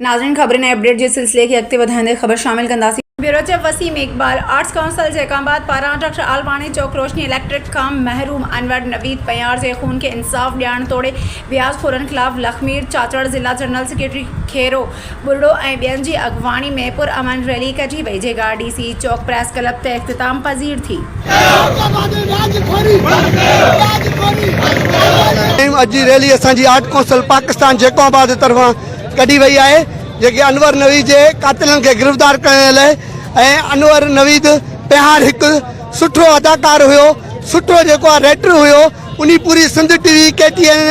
ناظرين خبرن ۽ اپڊيٽ جي سلسلي کي اڳتي وڌائيندي خبر شامل ڪنداسين. Bureau chief Waseem Iqbal, arts council Jacobabad پاران ڊاڪٽر عالماڻي چوڪ روشني اليڪٽرڪ کان محروم انور نويد پنهيار جي خون کي انصاف ڏيارڻ توڙي وياج خورن خلاف لکمير چاچڙ ضلع جنرل سيڪريٽري خيرو ٻرڙو ۽ ٻين جي اڳواڻي ۾ پر امن ريلي ڪڍي وئي جيڪا ڊي سي چوڪ پريس ڪلب تي اختتام پذير ٿي. اڄ جي ريلي اسان جي آرٽ ڪونسل پاڪستان جيڪب آباد طرفان ڪڍي وئي آهي جيڪي انور نويد جي قاتلن کي گرفتار ڪرڻ لاء ۽ انور نويد پهار هڪ سٺو اداڪار هيو سٺو جيڪو آهي رائٽر هيو انهي پوري Sindh T V K T N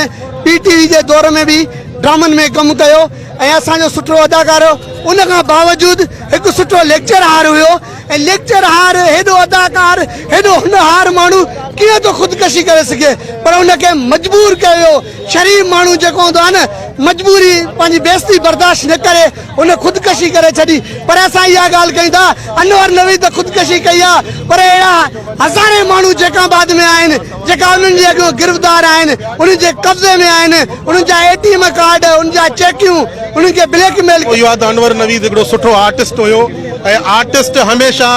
P T V جي دور ۾ به ڊرامن ۾ ڪم ڪيو ۽ اسان جو سٺو اداڪار هو ان کان باوجود هڪ سٺو ليڪچر هار هيو ۽ ليڪچر هار هيڏو اداڪار هيڏو هنهار ماڻهو ڪيئن ٿو خودڪشي ڪري سگهي پر ان کي مجبور ڪيو ويو شريف ماڻهو جيڪو هوندو آهي نه مجبوري پنهنجي بيعزتي برداشت نه ڪري هن خودڪشي ڪري ڇڏي پر اسان اها ڳالهه ڪيون ٿا انور نويد ته خودڪشي ڪئي آهي پر اهڙا هزارين ماڻهو جيڪا آباد ۾ آهن جيڪا انهن جي اڳيون گرفتار آهن انهن جي قبضي ۾ آهن انهن جا اي ٽي ايم ڪارڊ انهن جا چيڪيون انهن کي بليڪ ميل اهو آهي ته انور نويد هڪڙو سٺو آرٽسٽ هيو ۽ آرٽسٽ هميشه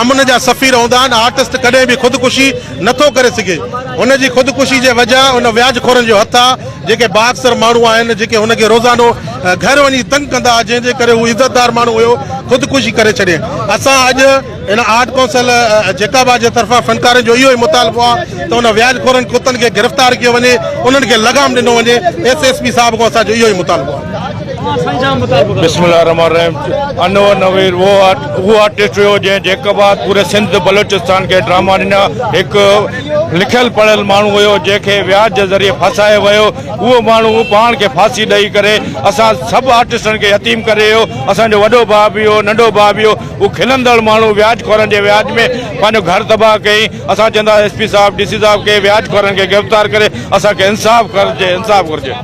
امن جا سفير هوندا آهن آرٽسٽ ڪڏهن به خودڪشي نٿو ڪري سگهي. هن جي خودڪشي جي وجهه ان وياج خورن جو هٿ آ، جيڪي بااڪثر ماڻهو آهن، جيڪي هن کي روزانو گهر وڃي تنگ ڪندا ها، جنهن جي ڪري هو عزتدار ماڻهو هيو، خودڪشي ڪري ڇڏي. اسان اڄ هن آرٽ ڪونسل جيڪب آباد جي طرفان فنڪارن جو اهو ئي مطالبو آ ته ان وياج خورن ڪتن کي گرفتار ڪيو وڃي، انهن کي لغام ڏنو وڃي، ايس ايس پي صاحب کان اسان جو اهو ئي مطالبو آ. بسم الله الرحمن الرحيم انور نوير اهو آرٽسٽ هيو جنهن جيڪب آباد پوري سنڌ بلوچستان کي ڊراما ڏنا هڪ لکيل پڙهيل ماڻهو هيو جنهن کي وياج جي ذريعي ڦاسايو ويو اهو ماڻهو پاڻ کي ڦاسي ڏئي ڪري اسان سڀ آرٽسٽن کي يتيم ڪري ويو اسان جو وڏو ڀاء به هيو ننڍو ڀاء به هيو هو کلندڙ ماڻهو وياج خورن جي وياج ۾ پنهنجو گهر تباهه ڪيائين اسان چوندا ايس پي صاحب ڊي سي صاحب کي وياج خورن کي گرفتار ڪري اسان کي انصاف گهرجي انصاف گهرجي.